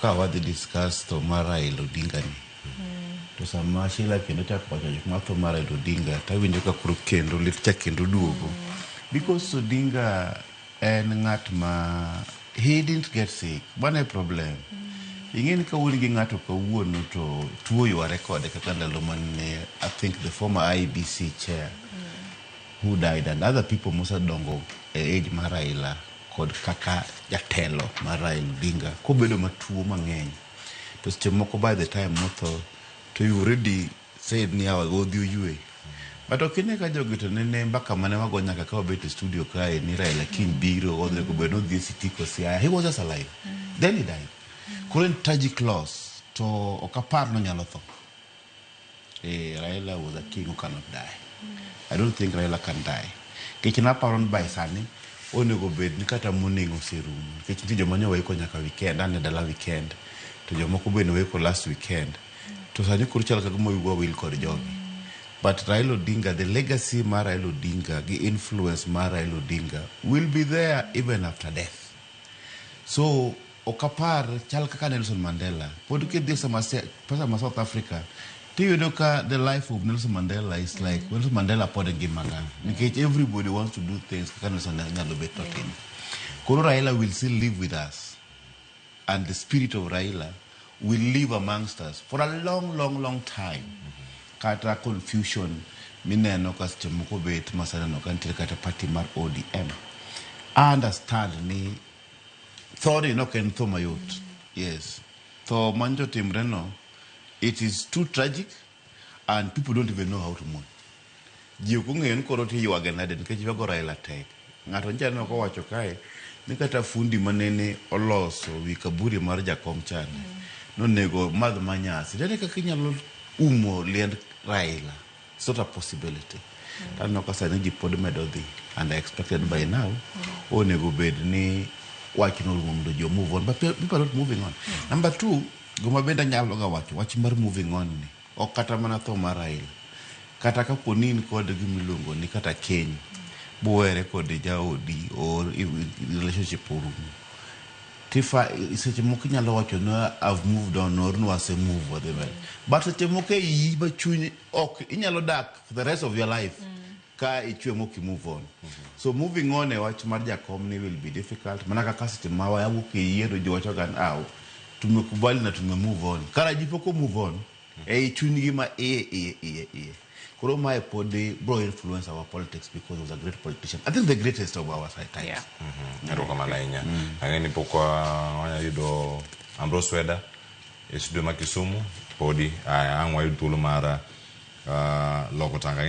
ka wadhi discuss tho mar Raila Odinga ni. To sama Sheila kendo chako wacho gik mar tho mar Raila Odinga, tawinjo ka koro kendo lit cha kendo duogo. Because Odinga en ng'at ma he didn't get sick. Mano e problem. Ing'e ni ka un gi ng'ato kawuono to tuo yware kode kaka ndalo mane I think the former IEBC chair who died and other people mosedongo e age mar Raila kod kaka jatelo mar Raila Odinga kobedo matuo mang'eny to seche moko by the time motho to you already said ni awa odhi oywe. But ok ine ka jogi to nene mbaka mane wago nyaka ka wabet e studio kae ni Raila kiny biro onego bed ni odhi e Sitiko Siaya. He was just alive. Then he died. Koro en tragic loss to ok apar nonyalo tho. Raila was a king who cannot die. I don't think Raila can die. Nikech naparo ni by sani onego bed ni kata mourning oserumo. Nikech nitie joma nyowaiko nyaka weekend, an e dala weekend. To jomoko be noiko last weekend. To sani koro chal ka gima wiwa wil kod jogi. But Raila Odinga, the legacy mar Raila Odinga gi influence mar Raila Odinga will be there even after death. So ok apar chal kaka Nelson Mandela. Pod kidhi sama sama South Africa tiyudo ka the life of Nelson Mandela is like Nelson Mandela pod ngima ga. Nikech everybody wants to do things kaka Nelson nyalo bet notimo. Koro Raila will still live with us. And the spirit of Raila will live amongst us for a long, long, long time. Kata confusion mineno ka seche moko bet masaneno ka nitiere kata party mar ODM. I understand ni thoni nok en tho mayot. Yes. Tho manjo timre no, it is too tragic and people don't even know how to mourn. Ji ok ong'eyo ni koro tiywage nade nikech ywago Raila tek. Ng'ato nyicha aneno kowacho kae ni kata fundi manene oloso wi kaburi mar jakom chande nonego madh manyasi. Ere kaka inyalo umo liend Raila? It's not a possibility. Aneno ka sani ji pod medo dhi and I expected by now onego bed ni wachno orumo mondo ji move on but people are not moving on. Number two, gima bende anyalo ga wacho wach mar moving on ni ok kata mana tho mar Raila. Kata kapo ni in kod gimiluongo ni kata keny buwere kod jaodi or relationship orumo tifa seche moko inyalo wacho ni I've moved on or no ase move wadhi mbele but seche moko e iyi ma chuny ok inyalo dak for the rest of your life ka ichwe mok i move on. So moving on e wach mar jakom ni will be difficult mana kaka seche ma wawuok e yiero ji wacho ga ni ah, tumekubali na tume move on. Kara ji pok o move on ei chunygi ma iye iye iye iye. Koro mae podi bro influence our politics because he was a great politician. I think the greatest of our times. Erokamano ahinya. Ang'e ni pok wayudo Ambrose Weda e studio ma Kisumu podi ang' wayud thuolo mar loko tanga.